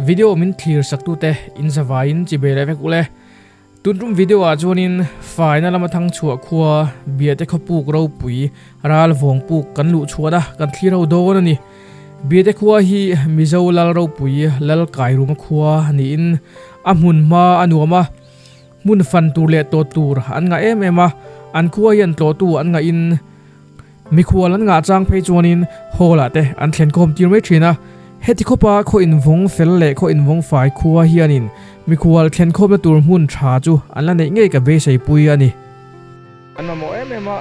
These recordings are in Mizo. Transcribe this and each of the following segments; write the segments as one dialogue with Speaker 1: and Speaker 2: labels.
Speaker 1: Video min thlir sak tute in zavaiin chi be leh vek ule. Tun tum video ah chuanin faina lama thang chhuah khua Biate khawpuk ropui ral vawng puk kan luh chhuan a kan thlir ho dawn a ni. Biate khua hi Mizo lal ropui lal kai ruma khua niin a hmun hma a nuam a, hmun fan tur leh tawt tur an ngah em em a, an khua hian tlawhtu an ngahin Mikhual an ngah chang phei chuanin hall ah te an thlen khawm tir mai thin a, heti khawpa khaw invawng fel leh khaw invawng fai khua hianin mikhual thlen khawmna tur hmun tha chu an la neih ngei ka beisei pui a ni.
Speaker 2: An mamawh em em a,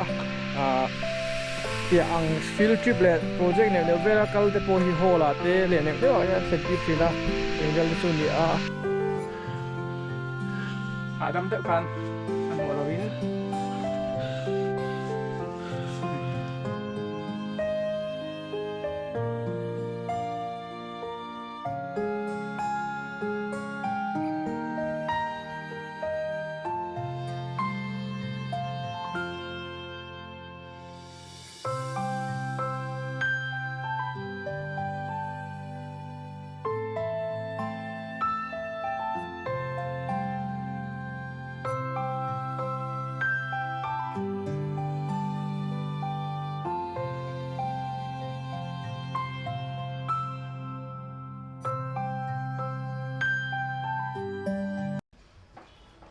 Speaker 2: piah ang field trip leh project neuh neuh vela kal te pawh hi hall ah te leh neuh neuh ah hian an thlen tir thin a, eng vel te chu ni a. Hahdam deuh khan a hmuh loin.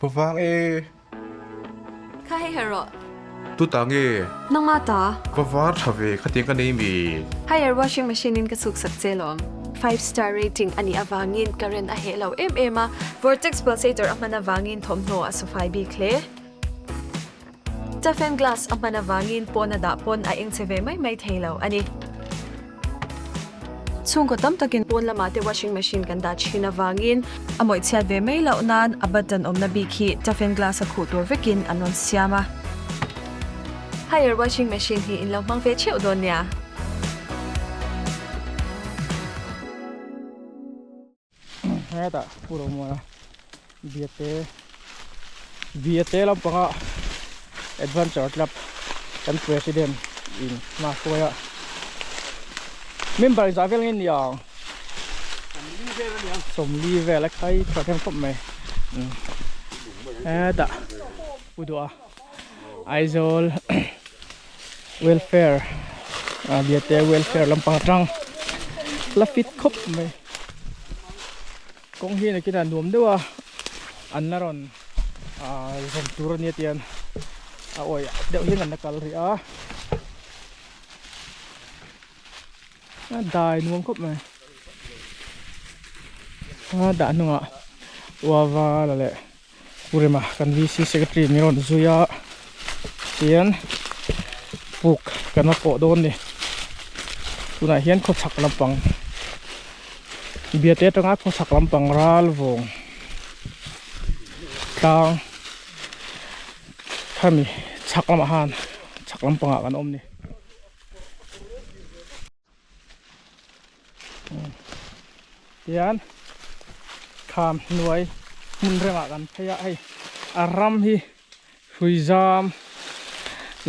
Speaker 3: Pavang e.
Speaker 4: Kha hei her rawh.
Speaker 3: Tu ta nge?
Speaker 4: Nangma ta.
Speaker 3: Va var tha ve khatiang ka nei mi.
Speaker 4: Haier washing machine in ka chhuk sak che lawm. Five star rating a nih avangin current a heh lo em em a, vortex pulsator a hman avangin thawmhnaw a sawfai bik hle. Toughen glass a hman avangin pawn a dah pawn a eng che ve mai mai thei lo a ni. Chhungkaw tam takin pawn lamah te washing machine kan dah thin avangin a mawih chhiat ve mai loh nan a button awmna bik hi toughen glass a khuh tur vekin an rawn siam a. Haier washing machine hi in lo hmang ve theuh dawn nia.
Speaker 2: Hetah Pu Romuana Biate Biate lampanga Adventure Club kan President in hma hruai a member in zah vel nge ni ang sawmli vel a khai tha them khawp mai hetah Pu Duha Aizawl welfare Biate welfare lampang atang la fit khawp mai kawng hi nakinah nuam deuh a an la rawn zawm tur ania tian a awih deuh hian an la kal rih a a dai nuam khawp mai a dah hnungah uava la leh. Pu Rema kan VC Secretary min rawn zui a tian puk kan la pawh dawn ni tunah hian khawchhak lampang Biate atanga khawchhak lampang ral vawng tlang khami chhak lamah khan chhak lampangah kan awm ni. Tian kham hnuai hmun remah kan phei a hei a ram hi hrui zam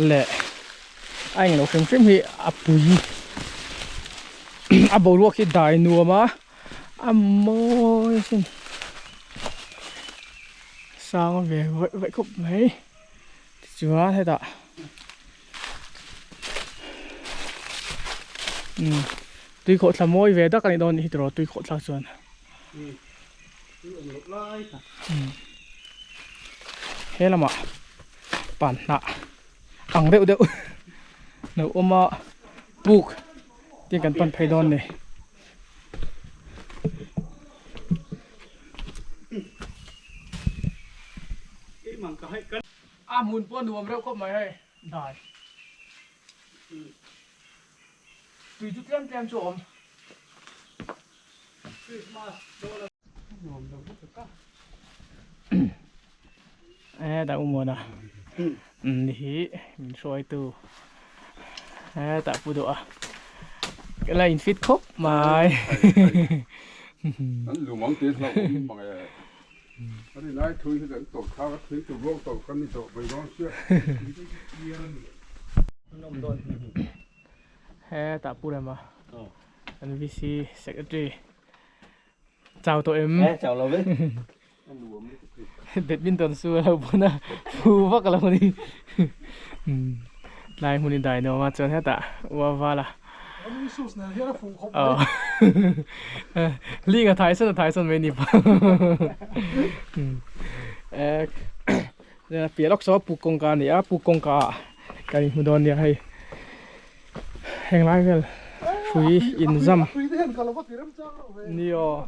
Speaker 2: leh a englo hrim hrim hi a pui a boruak hi dai nuam a a mawi asin sang ve vaih vaih khawp mai tichuan hetah. Tui khawh thla mawi ve dak a nih dawn hi tiraw tui khawh thlak chuan he lamah pan hnah ang deuh deuh lo awm a puk tin kan pan phei dawn ni. A hmun pawh nuam reuh khawp mai hei dai tui chu tlem tlem chu a awm e dah umuana ni hi min hruaitu e tah pu duh a ka la in fit khawp mai
Speaker 3: an lumang te hlauh awm mang e. A ri lai thui hi kan tawlh thlak a thui tur ruang tawlh kan ni tawh mai dawn sia.
Speaker 2: Hetah Pu Rema kan VC Secretary Chau tawh em?
Speaker 5: Eh, chau lo ve.
Speaker 2: Badminton su a lo bun a, phu vak a lo ni. Tlai hmun i dai nuam a chuan hetah ua val a. Ling a thai sawn a thai sawn mai ni pa. Eh, piah lawk saw puk kawngka a ni a, puk kawngka ah kan inhmu dawn nia hei. Heng lai vel hrui inzam ni aw.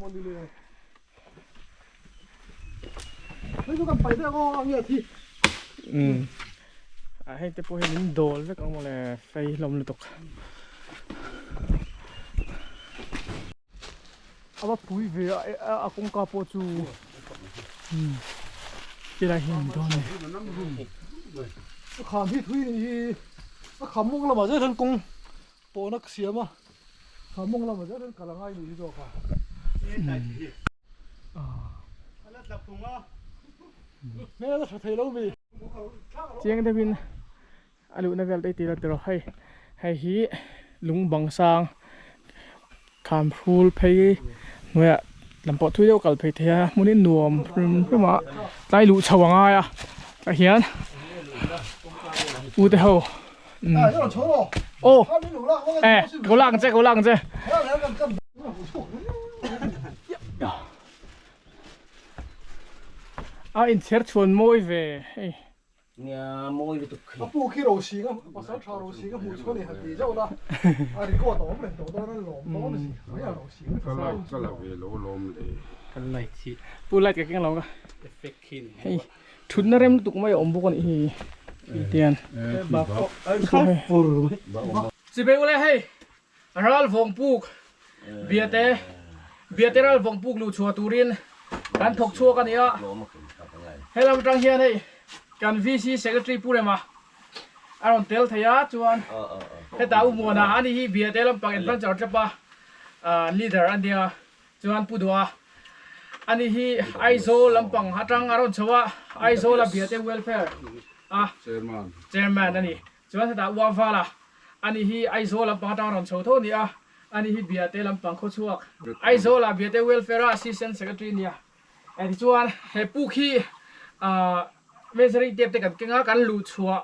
Speaker 2: Umm ah heng te pawh hi min dawl vek ang mawle fei hlawm lutuk. A va pui ve a a kawngka pawh chu umm tilai hi a ni dawn a ni.
Speaker 6: A kham hi thui nih hi a kham mawng lamah zel hian kawng pawhna ka siam a kham mawng lamah zel hian kal a ngai nih hi zawk a. Hmel a tha thei lo mi.
Speaker 2: Chiang deuhin a luhna vel te i ti la tiraw hei hei hi lung bang sang kham hrul phei hnuaiah lam pawh thui deuh kal phei thei a hmun hi nuam hrim hrim a tlai luh chho a ngai a tah hian u te ho umm aw e ko lak ang che ko lak ang che. A inchher chhuan mawi ve hei.
Speaker 5: Nia mawi lutuk khi.
Speaker 6: A pu khi Rosing a pasal tha Rosing a hmuh chuan i han ti zauh la a record a awm reng tawh dawn a lawm dawn a si mai a Rosing
Speaker 3: Ka light ka la ve lo lawm le.
Speaker 2: Kan light hi pu light ka keng lo ka. Effect khi ni. Hei thutna rem lutuk mai a awm bawk a nih hi tian. Chibai ule hei ral vawng puk biate biate ral vawng puk luh chhuah turin kan thawk chhuak a ni a helam atang hian hei kan VC secretary Pu Rema a rawn tel thei a chuan heta u Muana a ni hi biate lampang adventure tep a leader a nia chuan Pu Dua a ni hi Aizawl lampang atang a rawn chho a Aizawl a biate welfare a chairman a ni. Chuan hetah Uavala, ani hi Aizawl lampang atang rawn chho tho a ni a, ani hi Biate lampang khawchhuak, Aizawlah Biate Welfare a Assistant Secretary a ni a. Tichuan he puk hi measuring tape te kan keng a, kan luh chhuah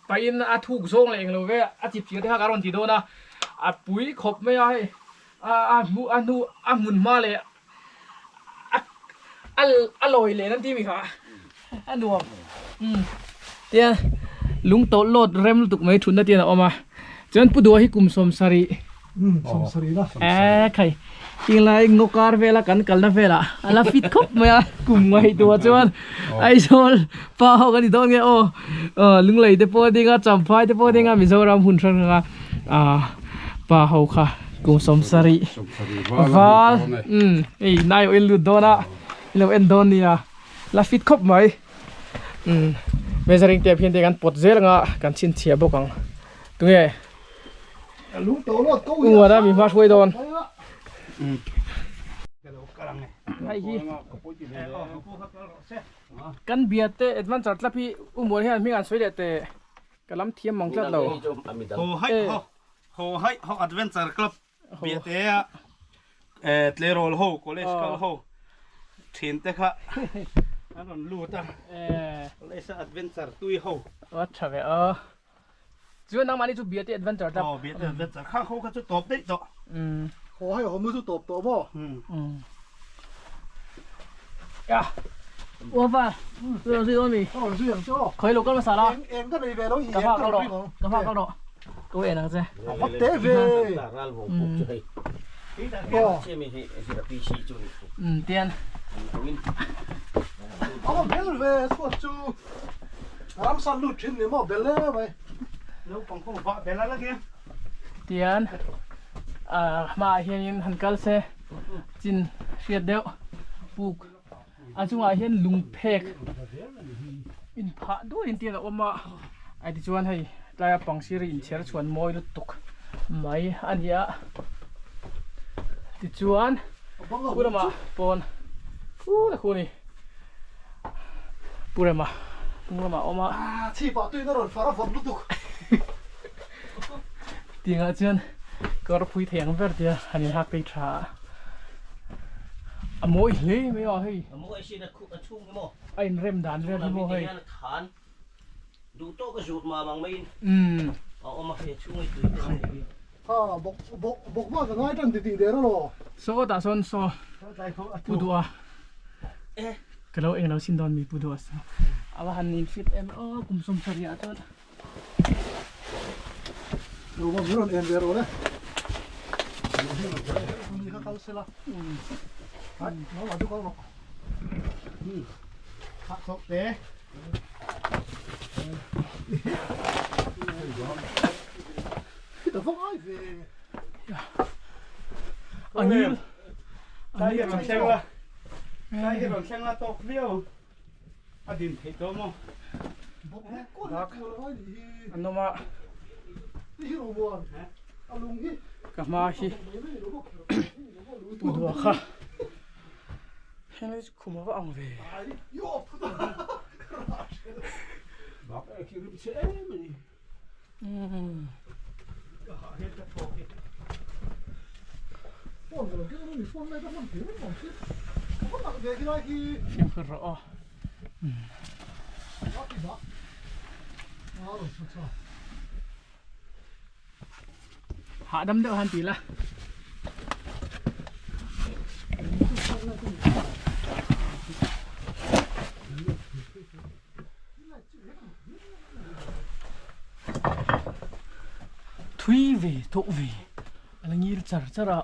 Speaker 2: pahin a thuk zawng leh englo ve a chip chiah te kha kan rawn ti dawn a, a pui khawp mai a hei a hmu a hnu a hmun hma leh a a lawi len an ti mi kha a nuam umm tian lung tawlh lawt rem lutuk mai thutna tian a awm a chuan pu dua hi kum 70
Speaker 6: 70 la
Speaker 2: e khai tinglai ngaw kar vela kan kalna velah a la fit khawp mai a kum ngaihtuah chuan Aizawl pa ho kan ni dawn nge aw lunglei te pawh a ding a Champhai te pawh a ding a Mizoram hun hrang hrang a ah pa ho kha kum 70 val umm hei nai oil lut dawn a i lo en dawn nia la fit khawp mai umm measuring tape hian te kan pawt zel anga kan chhinchhiah bawk ang tunge u a mi hma hruai dawn. Hei hi kan bia te adventure club hi u muan hian hming an sawi leh teh ka lam thiam mang tlat lo.
Speaker 7: Ho hai ho ho hai ho adventure club bia te a tleirawl ho college kal ho thin te kha an rawn lut a college a adventure tui ho.
Speaker 2: A tha ve a. Chuan nangmahni chu Biate Adventure Club.
Speaker 7: Aw Biate Adventure kha ho kha chu tawp daih tawh.
Speaker 2: Umm.
Speaker 6: Haw hai awm chu tawp tawh maw?
Speaker 2: Umm. Ya. Uafa. Tu lo zui dawn mi?
Speaker 6: Ka rawn zui ang chu aw.
Speaker 2: Khawi lo kal hmasa la.
Speaker 6: Eng eng ka nei ve lo i
Speaker 2: Ka
Speaker 6: eng
Speaker 2: hma
Speaker 6: ka
Speaker 2: kal
Speaker 6: rawn
Speaker 2: rawh.
Speaker 6: ring ang.
Speaker 2: Ka hma kal rawh. Ka en ang che.
Speaker 6: A va te ve. Aw.
Speaker 2: Umm tian.
Speaker 6: A va bel ve chhuat chu. Ramsa lut thin ni maw bel hle mai.
Speaker 7: Naupang ho vah bel a la nia.
Speaker 2: Tian ah hmaah hianin han kal se chin hriat deuh puk a chungah hian lung phek in phah duain tian a awm a a tichuan hei tlaia pangsir inchher chhuan mawi lutuk mai a ni a tichuan khu lamah pawn khu ta khu a ni. Pu Rema hnung lamah a awm a.
Speaker 6: Chhipah tuin a rawn far a vawt lutuk.
Speaker 2: Tiangah chuan kawr phui thei ang ber tia han inhak phei tha a. A mawi hle mai a hei.
Speaker 5: A mawi sin a khuh a chhung hi maw.
Speaker 2: A inrem dan vel hi maw hei.
Speaker 5: Chhung ah mite hian a than duh tawk a zut mam ang maiin a awm a hei a chhung hi tui te a ni.
Speaker 6: Ha bawk bawk bawk vak a ngai tan ti tih der alaw.
Speaker 2: Saw tah sawn saw pu duh a ka lo englo sin dawn mi pu duh a saw a va han in fit em aw kum 70 ah chuan.
Speaker 6: Lo va min rawn en ve rawh le. Ni kha kal sela. Hai, no ma chu kal rawh.
Speaker 7: Thak thawk te.
Speaker 6: Ta vak ai ve.
Speaker 2: Angil.
Speaker 7: Tlai hi rawn thleng la. Tlai hi rawn thleng la tawk viau. A din theih tawh maw?
Speaker 2: An awm a. Ka hma hi pu duah kha heng hi chu khum a va ang ve. Fimkhur rawh aw. Hahdam deuh han ti la. Thui ve tawh ve a la ngil char char a.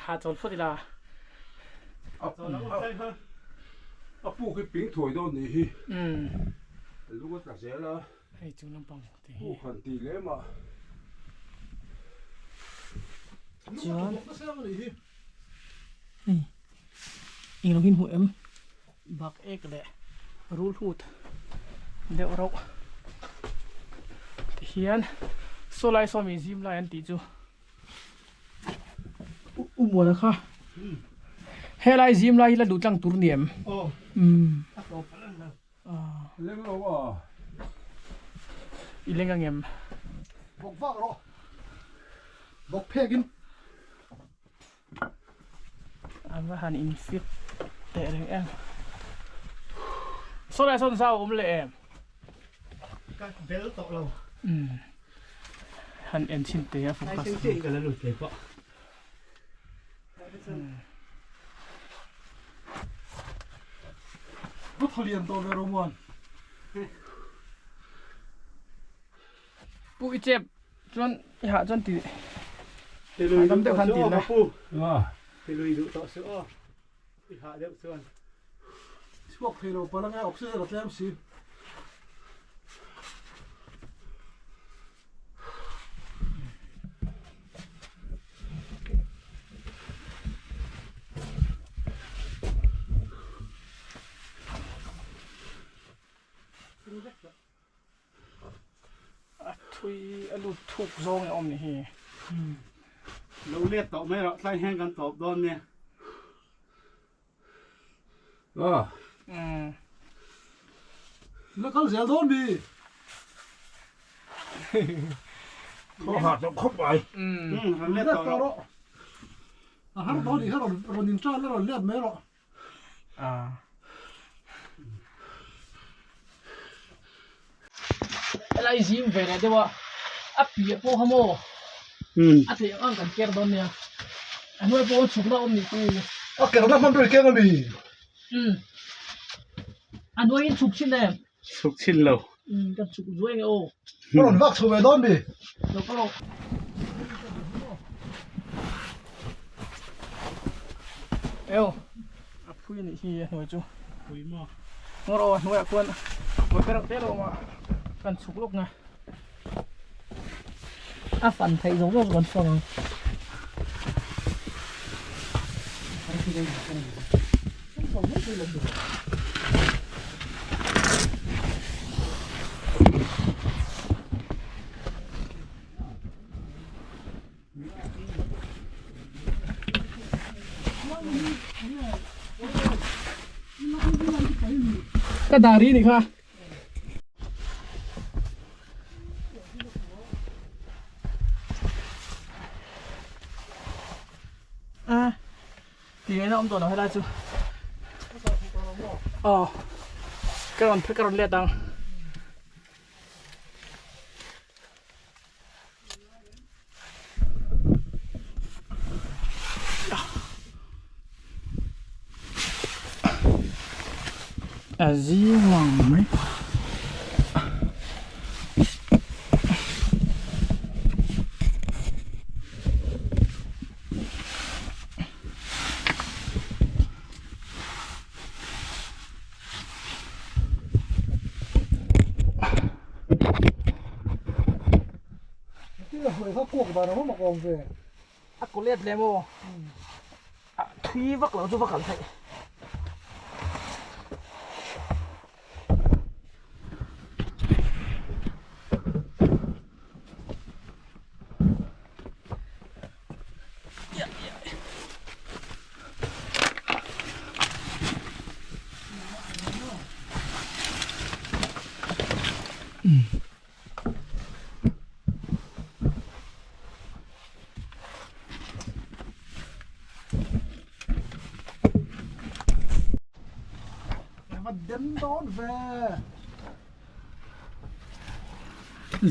Speaker 2: Ha chawl phawt ila.
Speaker 3: A puk hi ping thuai dawn nih hi. Lung a tla zel a.
Speaker 2: Hei chung lampang te hi.
Speaker 3: Puk han tih lem a.
Speaker 2: Chuan hei englo hi hmuh em bak ek leh rul hut deuh rauh tihian saw lai saw mi zim lai an tih chu u muana kha helai zim lai hi la duh tlang tur ni em umm.
Speaker 3: Leng lo a.
Speaker 2: I leng angem.
Speaker 6: Bawk vak rawh. Bawk phek in.
Speaker 2: An va han in fit teh reng em. Saw lai sawn zau a awm leh em?
Speaker 7: Ka bel tawh lo.
Speaker 2: Umm. Han en chhin teh a focus.
Speaker 7: Ai sen chiah in ka la lut thei pawh.
Speaker 6: Va thaw lian tawh ve Romuan.
Speaker 2: Pu i chep chuan i hah chuan ti hahdam deuh khan ti la.
Speaker 7: Tilui duh tawh suh aw i hah deuh chuan.
Speaker 6: Chhuak thei lo palh ange oxygen a tlem si.
Speaker 2: A thui a lut thuk zawng a awm ni hi.
Speaker 7: Lo let tawh mai rawh tlai hian kan tawp dawn nia.
Speaker 3: Ah.
Speaker 2: Umm.
Speaker 6: La kal zel dawn mi.
Speaker 3: Khaw ha tawh khawp mai.
Speaker 7: Umm rawn let tawh rawh.
Speaker 6: A har dawn nih kha rawn rawn in tan la rawn let mai rawh.
Speaker 2: Ah. Helai zim ve leh deuh a a piah pawh kha maw a theih ang ang kan ker dawn nia a hnuai pawh a chhuk na awm nih chu
Speaker 6: a kerna hman rawih keng a mi
Speaker 2: umm a hnuai in chhuk chhin em
Speaker 7: chhuk chhin lo
Speaker 2: umm kan chhuk zuai nge aw
Speaker 6: ka rawn vak chho ve dawn mi
Speaker 2: lo ka rawh eo a phui anih hi a hnuai chu
Speaker 7: phui maw
Speaker 2: ngaw rawh a hnuaiah khuan vawi te reuh te lo awm a kan chhuk lawk nge a fan theih zawk zawk chu kan chhuak ang. Ka dari nih kha. A ti ngaihna awm tawh lo helai chu. Aw ka rawn ka rawn let ang. A zing ang mai. A kaw let lem aw a thui vak lo chu va kal theih.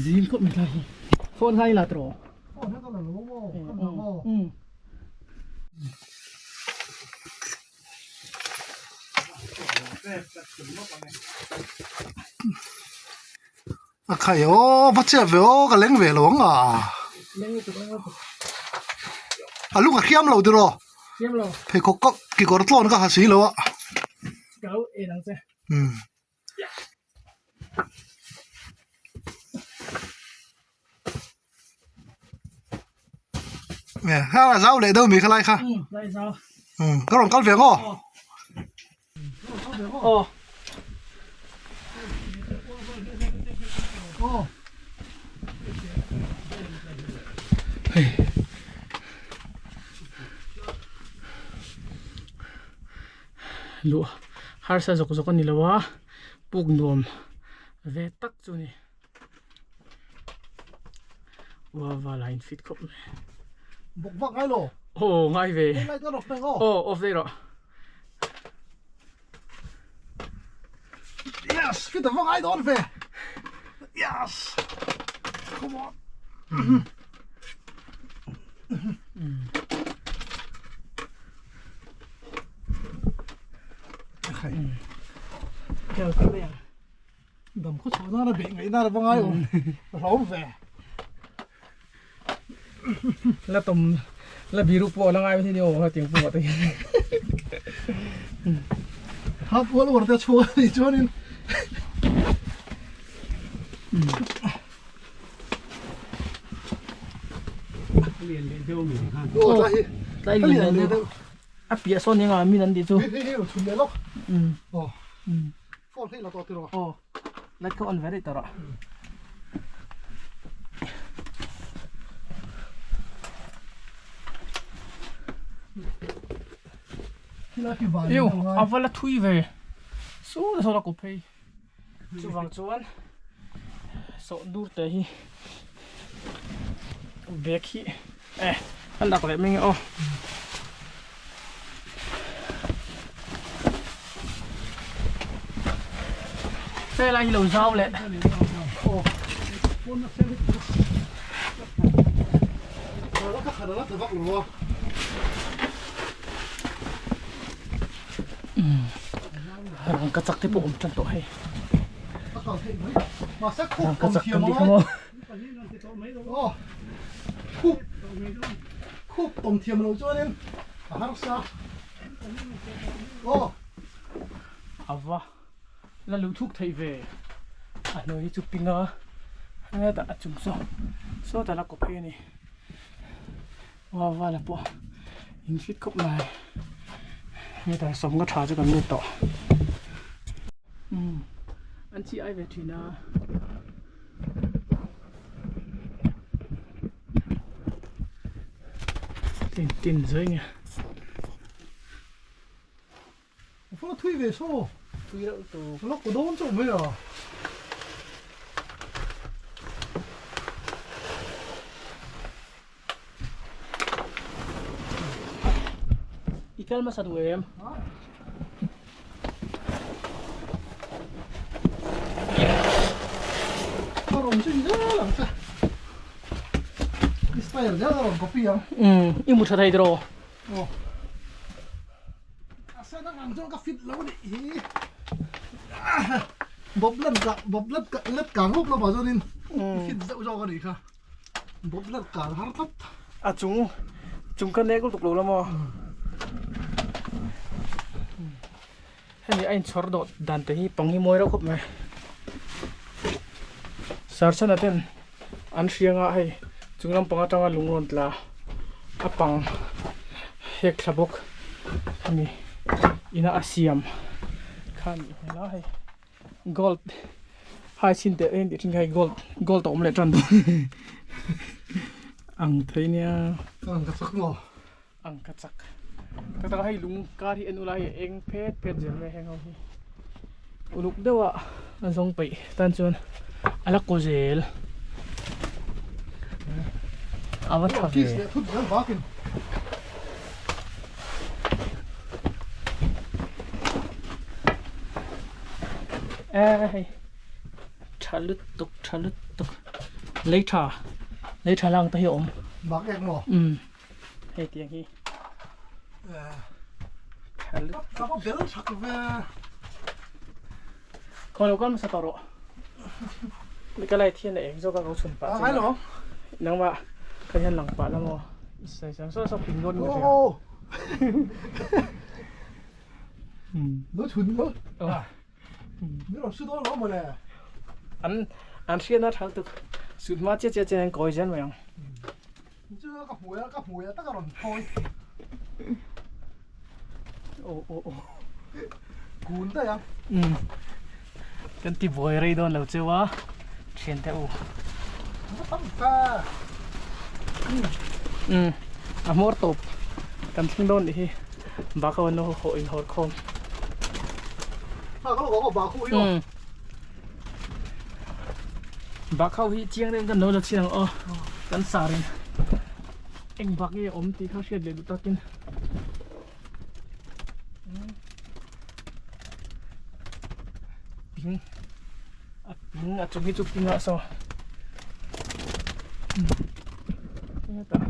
Speaker 2: Zing khawp mai thlai hi phone khai la tawh
Speaker 6: Phone hi ka la lo maw ka la maw A khai aw va chep ve aw ka leng ve lo ang a a lung a hriam lo tiraw pheikhawk ka kekawr tlawn ka ha si lo a umm. Kha a zau leh deuh mi kha lai kha ka rawn kal ve ang aw
Speaker 2: Luh harsa zawk zawk a ni lo a puk nuam ve tak chu a ni. Ua val a in fit khawp mai.
Speaker 6: Bawk vak ngai lo.
Speaker 2: Aw ngai ve.
Speaker 6: Light on off reng aw.
Speaker 2: Aw off daih rawh.
Speaker 6: Yes, fit a va ngai dawn ve. Yes. Come on.
Speaker 2: Kal kal daih ang.
Speaker 6: Dam khaw chhuah nana beih ngaih nana va ngai awm a hlauhawm ve.
Speaker 2: La tawm la biru pawh la ngai mai thei ni aw hetiang pawh te hian.
Speaker 6: Kha pual uar te a chhuak a nih chuanin.
Speaker 7: Lian leh deuh mi khan.
Speaker 6: Aw tlai hi.
Speaker 2: Tlai lian leh deuh. A piah sawn eng a min an tih chu.
Speaker 6: Hei hei chhun leh lawk. Aw. Phone hi la tawh tiraw.
Speaker 2: Aw. Light kha on ve daih tawh rawh. Eww a va la thui ve. Saw saw la kawp phei. Chuvang chuan sawh dur te hi bag hi eh an dak leh mai nge aw. Helai hi lo zau leh Rangka chak te pawh awm tan tawh hei. Rangka chak kan tih kha maw.
Speaker 6: Khup tawm thiam lo chuanin a harsa aw.
Speaker 2: Ava la luh thuk theih ve a hnuai hi chu ping a hetah a chung saw sawtah la kawp phei a ni va vala pawh in fit khawp mai hetah sawmnga tha chu kan lut tawh umm an chi ai ve thin a. Tin tin zai nge.
Speaker 6: Fa thui ve so.
Speaker 2: Thui reuh tu.
Speaker 6: Lok ko dawn chauh mai a.
Speaker 2: I kal hmasa duh em?
Speaker 6: Ka rawn zui zel ang che. I style zel a rawn copy ang.
Speaker 2: Umm, i mu tha thei tiraw?
Speaker 6: Aw. A sen ang ang chuan ka fit lo nih hi. Bawp let ka, bawp let ka, let kang lawp lawp ah chuanin i fit zeuh zawk a nih kha. Bawp let kang har tlat.
Speaker 2: A chung, chung ka nek lutuk lo la maw? Hemi a inchhawr dawh dan te hi pang hi mawi reuh khawp mai. Sarchana ten an hrianga hei chung lampang atanga lung rawn tla a pang hek thla bawk hemi ina a siam kha a nih hmel a hei gold hai chhin teh en tih thin kha hei gold gold a awm leh tan dawn ang thei nia.
Speaker 6: Ang ka chak maw?
Speaker 2: Ang ka chak. Tak tak a hei lung kar hi en ula hei eng phet phet zel mai heng ho hi. Uluk deuh a a zawng peih tan chuan a la kaw zel. A va tha ve. E hei tha lutuk tha lutuk lei tha lei tha lang te hi a awm.
Speaker 6: Bak ek maw?
Speaker 2: Umm. Hei tiang hi
Speaker 6: Ka va bel thak ve.
Speaker 2: Khaw lo kal hmasa tawh rawh. Ka light hian a eng zawk a ka chhun pah
Speaker 6: che. Hello.
Speaker 2: Nangmah ka hian lang pah la maw. I sawi sang saw saw ping dawn in ka hria.
Speaker 6: Lo chhun lo. Ni rawn su dawn lo maw le.
Speaker 2: An an hriatna thal tuk. Sut hma chiah chiah chian an kawi zel mai ang.
Speaker 6: Chu ka hmui a ka hmui a tak a rawn thawi.
Speaker 2: Aw aw aw.
Speaker 6: Kun daih a.
Speaker 2: Umm. Kan ti buai rei dawn lo cheu a. Thian te u.
Speaker 6: Va tam ta.
Speaker 2: Umm. A hmawr tawp. Kan thleng dawn nih hi. Bak ho an lo haw in hawr khawm.
Speaker 6: Ha ka lo ka bak ho hi aw.
Speaker 2: Bak ho hi chiang deuhin kan lo la chhin ang aw. Kan sarin eng bak nge awm tih kha hriat leh duh takin. Ping a ping a chung hi chu ping ah saw. Hetah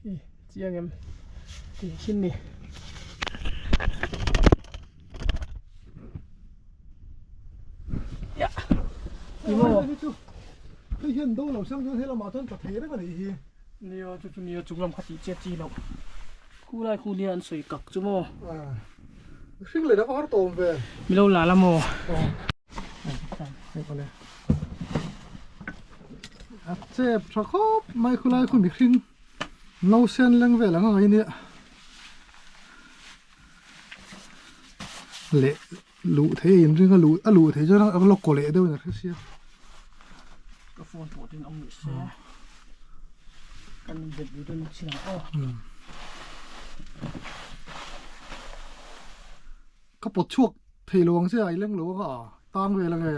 Speaker 2: hi chiang em tih khin ni. Ya imo
Speaker 6: hei hian do lo sang chuan he lamah chuan tla thei reng a nih hi.
Speaker 2: Nia chu chu nia chung lam kha tih chiat chi loh. Khu lai khu nia an sawi kak chu maw.
Speaker 6: Hring leh a va har tawm ve.
Speaker 2: Milo la la maw.
Speaker 6: A chep tha khawp mai khu lai khu mihring no sen leng vel ang ang ania leh luh thei a inring a luh a luh thei chuan a la kaw leh deuh in a hre sia.
Speaker 2: Ka phone pawh tin awm rih se kan bet duh dawn chin ang aw.
Speaker 6: Ka pawt chhuak thei lo ang che a i leng lo ang a tang vel ange.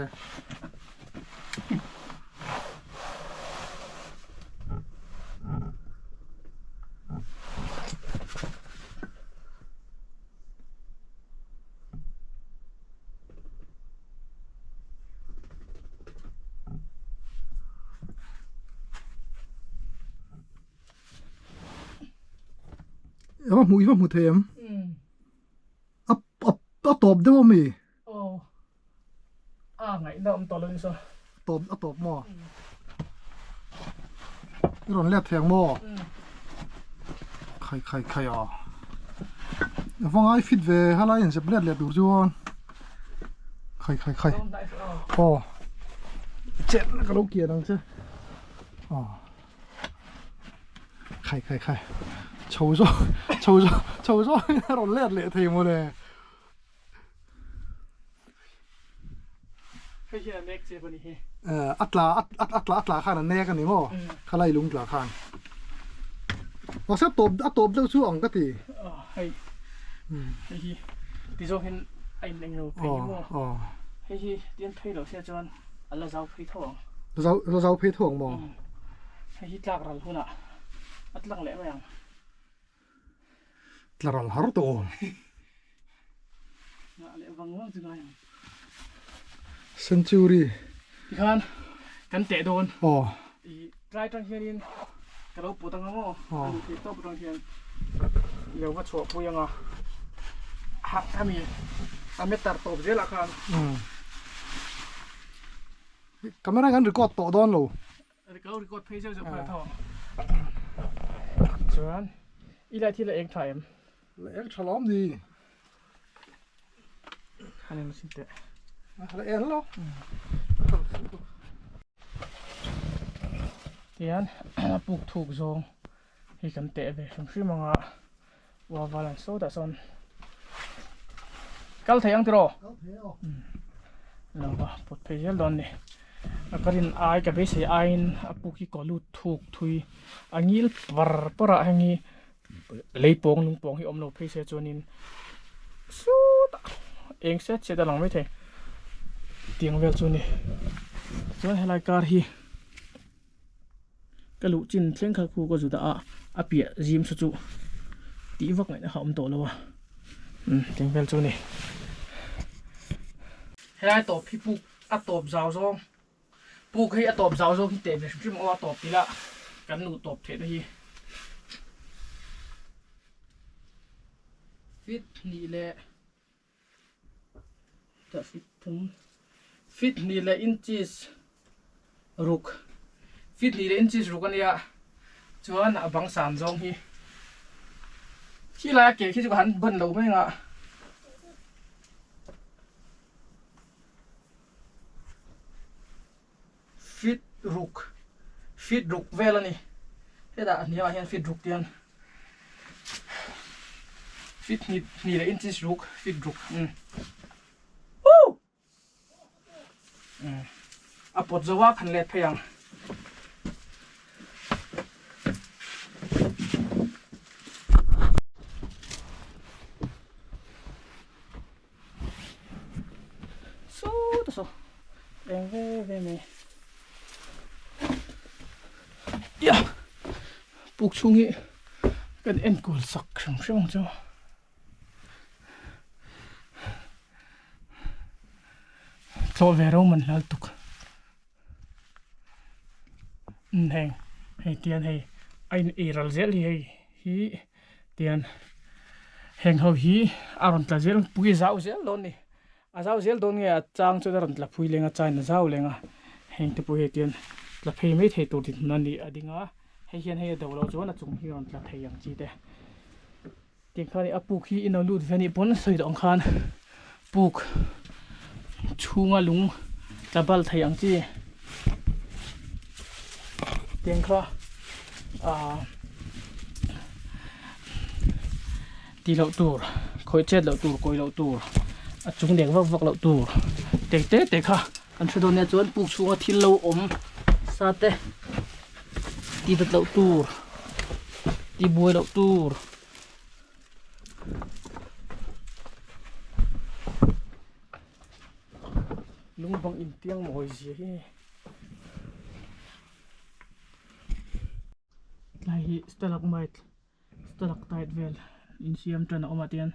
Speaker 6: I va hmu i va hmu thei em? A a a tawp deuh ami?
Speaker 2: Aw a ngaihna awm tawh lo ni saw.
Speaker 6: Tawp a tawp maw? I rawn let thei ang maw? Khai khai khai a. A va ngai fit ve helai in zep let leh tur chuan. Khai khai khai. Aw. Chet ka lo kian ang che. Aw. Khai khai khai. Chho zawk chho zawk chho zawk a rawn let leh thei maw le.
Speaker 2: Hei hian a nek chep a ni hi.
Speaker 6: A tla a tla a tla khan a nek a ni maw? Khalai lung tla khan. Mahse a tawp a tawp deuh chu ang ka ti.
Speaker 2: Hei hei hi ti zawk hian a in englo phei hi maw? Hei hi tian phei loh sia chuan a la zau phei tho ang.
Speaker 6: La zau phei tho ang maw?
Speaker 2: Hei hi tlak ral hunah. A tlang leh mai ang.
Speaker 6: Tlaral har tawh awm.
Speaker 2: Ngah leh vang vang chu ngai ang.
Speaker 6: Century.
Speaker 2: Tikhan kan teh dawn.
Speaker 6: Aw.
Speaker 2: I tlai tang hianin ka lo put anga maw.
Speaker 6: Aw.
Speaker 2: A luh theih tawp atang hian i lo va chhuah pui anga. Ha hemi a meter tawp zelah khan.
Speaker 6: Umm. Camera kan record tawh dawn lo.
Speaker 2: Ka lo record phei zeuh zeuh phei tho ang. Chuan i lai thil a eng tha em?
Speaker 6: La eng tha lawm ni.
Speaker 2: Han en sin teh.
Speaker 6: La eng lo.
Speaker 2: Tian a puk thuk zawng hi kan teh ve hrim hrim anga uaval an sawtah sawn kal thei ang tiraw?
Speaker 6: Kal thei aw.
Speaker 2: Lo va put phei zel dawn ni. A ka rin ai ka beisei aiin a puk hi kaw lut thuk thui a ngil par par ah heng hi lei pawng lung pawng hi awm lo phei se chuanin sawtah eng set set a lang mai thei tiang vel chu a ni. Chuan helai kar hi Ka luh chin thleng kha khu ka zu dah a, a piah zim saw chu tih vak ngaihna kha a awm tawh lo a, umm teng vel chu a ni. Helai tawp hi puk a tawp zau zawng, puk hi a tawp zau zawng hi teh ve hrim hrim aw a tawp tila kan luh tawp theihna hi feet hnih leh Tah feet thum feet hnih leh inches ruk feet hnih leh inches ruk a nia chuan a bang san zawng hi khi laia ke khi chu ka han ban lo mai ang a. Feet ruk feet ruk vel a ni hetah a hniamah hian feet ruk tian feet hnih hnih leh inches ruk feet ruk umm woo umm a pawt zo a khan let phei ang. Sawta saw eng ve ve mai ia puk chhung hi kan enkawl sak hrim hrim ang chu tlawh ve ro man hlal tuk heng hei tian hei a in ei ral zel hi hei hi tian heng ho hi a rawn tla zel pui zau zel dawn a ni a zau zel dawn nge a chang chuan a rawn tla phui leng a chain a zau leng a heng te pawh hi tian tla phei mai thei tur dinhmun a ni a ding a hei hian hei a do loh chuan a chung hi a rawn tla thei ang chi te tiang khan a puk hi in lo lut ve anih pawn sawi loh ang khan puk chhunga lung tla bal thei ang chi tiang kha ah Tih loh tur, khawih chet loh tur, kawi loh tur, a chung dek vak vak loh tur te te te kha kan hre dawn nia chuan puk chhunga thil lo awm sa te tih dat loh tur, tih buai loh tur. Lung bang intiang mawi zia hi. Tlai hi stalagmite stalactite vel insiam tan a awm ah te hian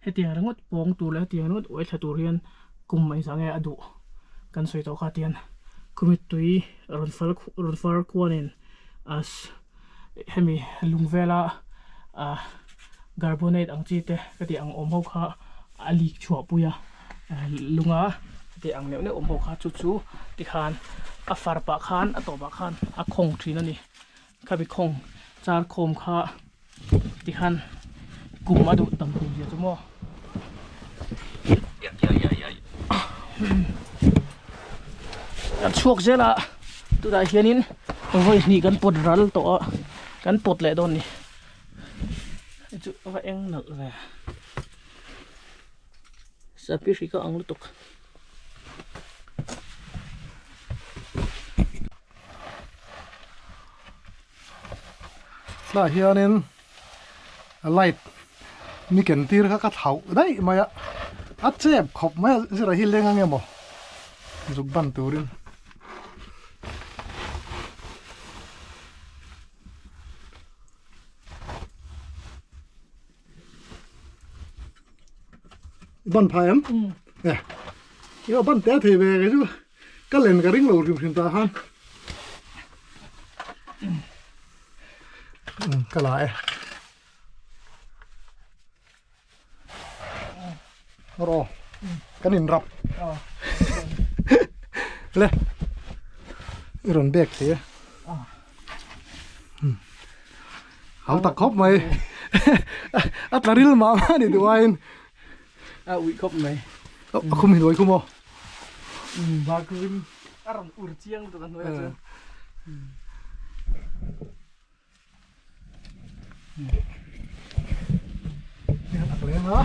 Speaker 2: hetiang ringawt pawng tur leh hetiang ringawt uai thla tur hian kum engzah nge a duh kan sawi tawh kha te hian khumi tui rawn fal rawn far khuanin as hemi lung vela ah carbonate ang chi te ka tih ang awm ho kha a lik chhuah pui a lunga tih ang neuh neuh awm ho kha chu chu tikhan a far pah khan a tawpah khan a khawng thin a ni. Khabi khawng char khawm kha tikhan kum a duh tam tur zia chu maw kan chhuak zel a tunah hianin vawi hnih kan pawt ral tawh a kan pawt leh dawn a ni hei chu a va eng nalh ve sapi hri ka ang lutuk.
Speaker 6: Tah hianin light ni ken tir kha ka thlauh daih mai a a chep khawp mai a zirah hi leng ang emaw zuk ban turin. Ban phai em? E. I ban te thei ve ke chu ka len ka ring lo hrim hrim ta khan. Ka la e. Ro. Kan in rap. Le. I rawn bek thei e. Hau tak khawp mai. A tla ril mah mah ni duh aiin.
Speaker 2: A uih khawp mai.
Speaker 6: A khum hi nuai khum aw.
Speaker 2: Bak rim a rawn ur chiang lutuk a hnuaiah chuan.
Speaker 6: A leng a.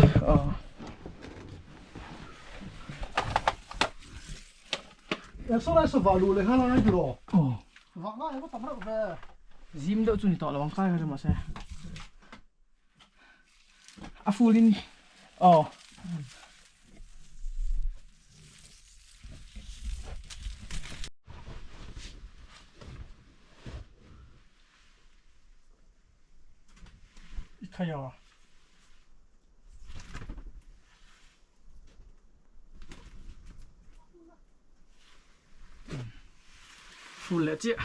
Speaker 6: Eng saw lai saw vah luh leh nghal a ngai tiraw? Vah ngai em a tam reuh ve.
Speaker 2: Zim deuh chu ni tawh lo ang kai kha chu mahse a full in aw. I khai a. Full leh chiah.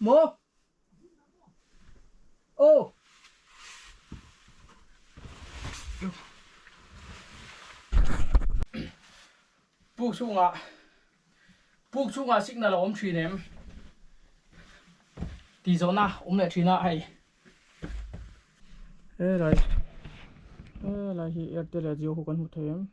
Speaker 2: Maw? Aw. Puk chhungah puk chhungah signal a awm thin em? Tih zawhna awm leh thin a hei. Helai helai hi Airtel leh Jio ho kan hmu thei em?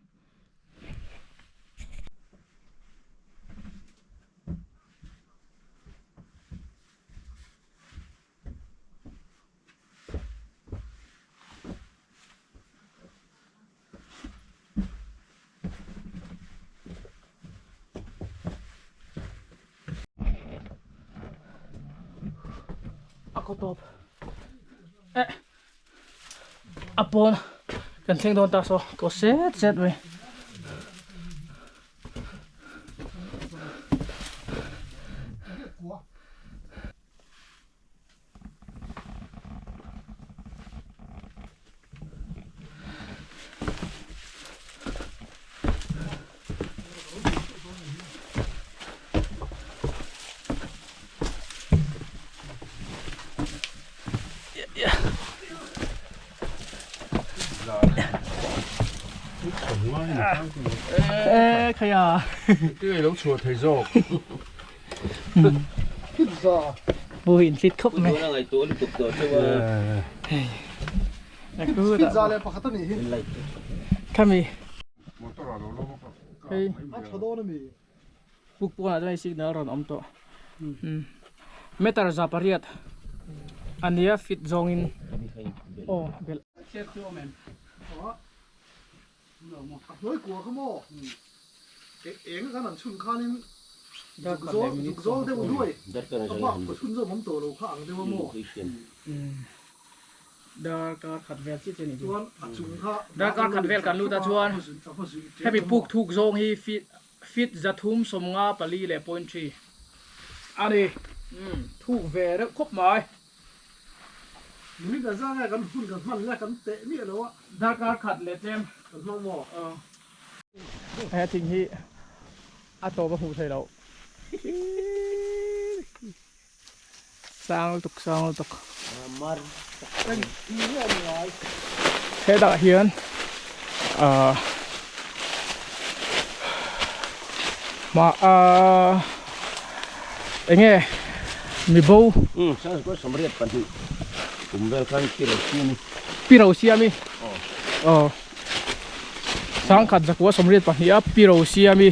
Speaker 2: A kaw tawp eh a pawn kan thleng dawn ta saw kaw set set mai.
Speaker 3: Lo chhuah thei zawk.
Speaker 2: Pu in fit khawp mai. Khami. Hei. Puk pawnah chuan signal rawn awm tawh. Meter za pariat ania fit zawngin aw belh.
Speaker 6: A hnuai kua kha maw? Eng khan an chhun khanin zuk zawl zuk zawl deuh duai a bak pawh chhun zawm awm tawh lo kha ang deuh a maw?
Speaker 2: Darkar khat vel chiah chiah a nih chu.
Speaker 6: Chuan a chung kha
Speaker 2: Darkar khat vel kan lut a chuan hemi puk thuk zawng hi feet feet zathum sawmnga pali leh point three a ni. Thuk ve reuh khawp mai.
Speaker 6: Minute a zang e kan hun kan hman le kan teh miah lo a.
Speaker 2: Darkar khat leh tlem.
Speaker 6: Kan hmang maw?
Speaker 2: He thing hi a tawp a hmuh theih loh. Sang lutuk sang lutuk. Hetah hian ahh mah ahh enge mibo
Speaker 5: umm sang kua sawmriat pahnih kum vel khan pi ro siam i
Speaker 2: pi ro siam i aw sangkhat zakua sawmriat pahnih a pi ro siam i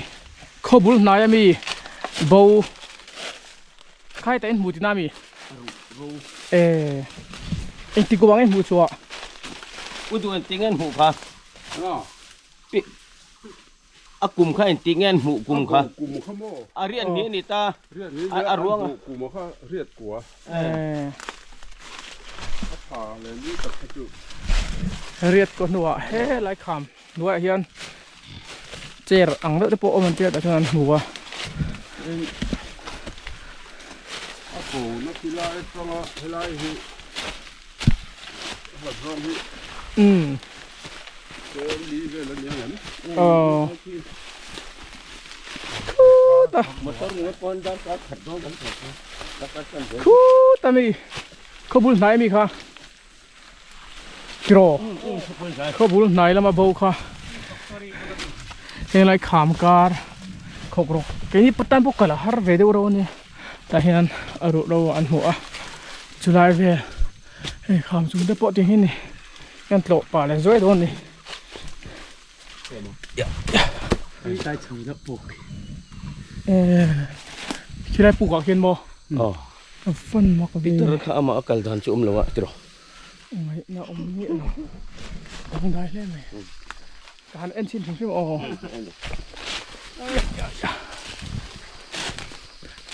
Speaker 2: khawbul hnai ami bo Khai ta in hmu tina mi? Eh, engti kum ang in hmuh chhuah?
Speaker 5: U duh engti nge an hmuh kha? Pi, a kum kha engti nge an hmuh kum kha?
Speaker 3: Kum kha maw?
Speaker 5: A riat hnih a ni ta.
Speaker 3: Riat hnih a
Speaker 5: a ruang a.
Speaker 3: Kum kha riat kua.
Speaker 2: Eh.
Speaker 3: A tha leh ni tak kha chu.
Speaker 2: Riat kua hnuah helai kham hnuaiah hian chair ang deuh te pawh awm an tia tah chuan an hmu a.
Speaker 3: A ko na ti lai atanga helai hi. hlat zawng hi
Speaker 2: Umm.
Speaker 3: Dawn li vel a nia ngem.
Speaker 2: Aw. Khut a.
Speaker 5: Motor ringawt pawn darkar khat dawn kan thawk a. Darkar chan zel.
Speaker 2: Khut a mi khawbul hnai mi kha. Tiraw. Khawbul hnai lama bo kha. Heng lai kham kar khawk rawk. Keini patan pawh kal a har ve deuh reuh a nia. Tah hian a ruh ro an hmu a. Chulai vel hei kham chung te pawh ti hi ni. Kan tlawh pah leh zuai dawn a ni. Khilai puk ah khian maw?
Speaker 5: Aw.
Speaker 2: Ka fan mak ve.
Speaker 5: Peter kha amah a kal dan chu awm lo a tiraw.
Speaker 2: Ngaihna awm miah lo. Dangdai hle mai. Ka han en chhin hrim hrim aw.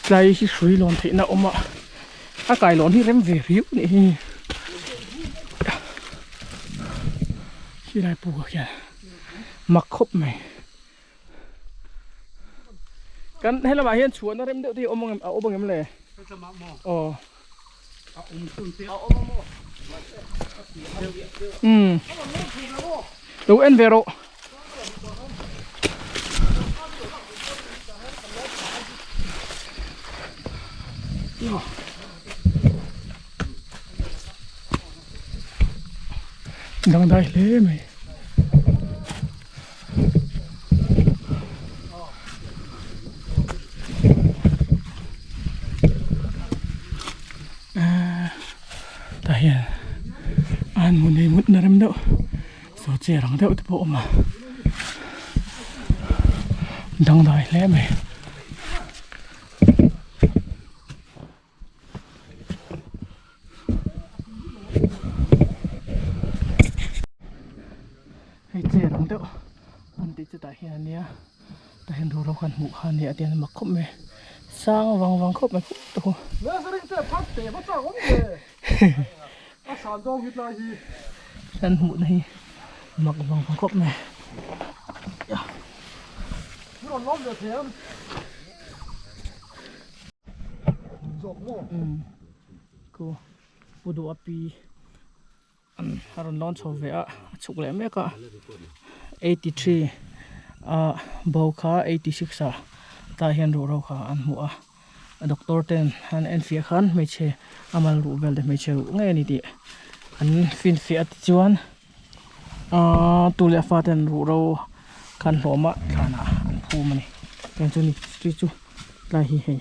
Speaker 2: Tlai hi hrui lawn theihna awm a, a kai lawn hi rem ve riau nih hi. Khilai puk ah khian mak khawp mai. Kan helamah hian chhuahna rem deuh te hi awm ang a awm ang em le? Aw. Umm lo en ve rawh. Dangdai hle mai. Tah hian an hmu nei mut na rem deuh saw chair ang deuh te pawh a awm a dangdai hle mai. Hei chair ang deuh an tih chu tah hian a nia tah hian ruhro khan hmuh kha a nia a tiang mak khawp mai sang vang vang khawp mai khup te khu. Kan hmuh na hi mak vang vang khawp mai. Ku pu duh a pi a rawn lawn chho ve a a chhuk leh mek a 83 a bo kha 86 ah tah hian ruhro kha an hmu a doctor ten an en fiah khan hmeichhe a mal ruh vel te hmeichhe ruh ngei a ni tih an finfiah a tichuan ahh tu leh fa ten ruhro khan hlawm a thlanah an phum a ni tiang chu ni chu chu tlai hi hei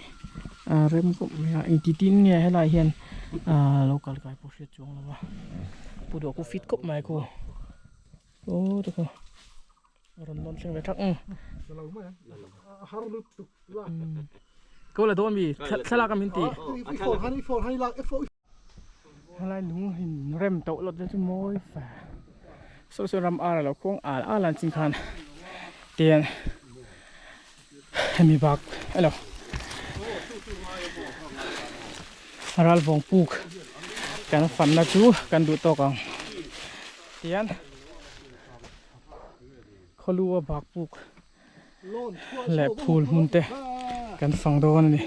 Speaker 2: a rem khawp mai a engti tin nge helai hian ahh lo kal kai pawh hriat chuang lo va pu duh khu fit khawp mai khu aw te khu a rawn lawn thleng ve thak ang ko la dawn mi thlalak a min ti Helai lung in rem tawh lot chu mawi fa saw saw ram ar alo khuang al al an chin khan tian hemi bak elo ral vawng puk kan fan na chu kan duh tawk ang tian khawlu a bak puk leh phul hmun te kan fang dawn a ni.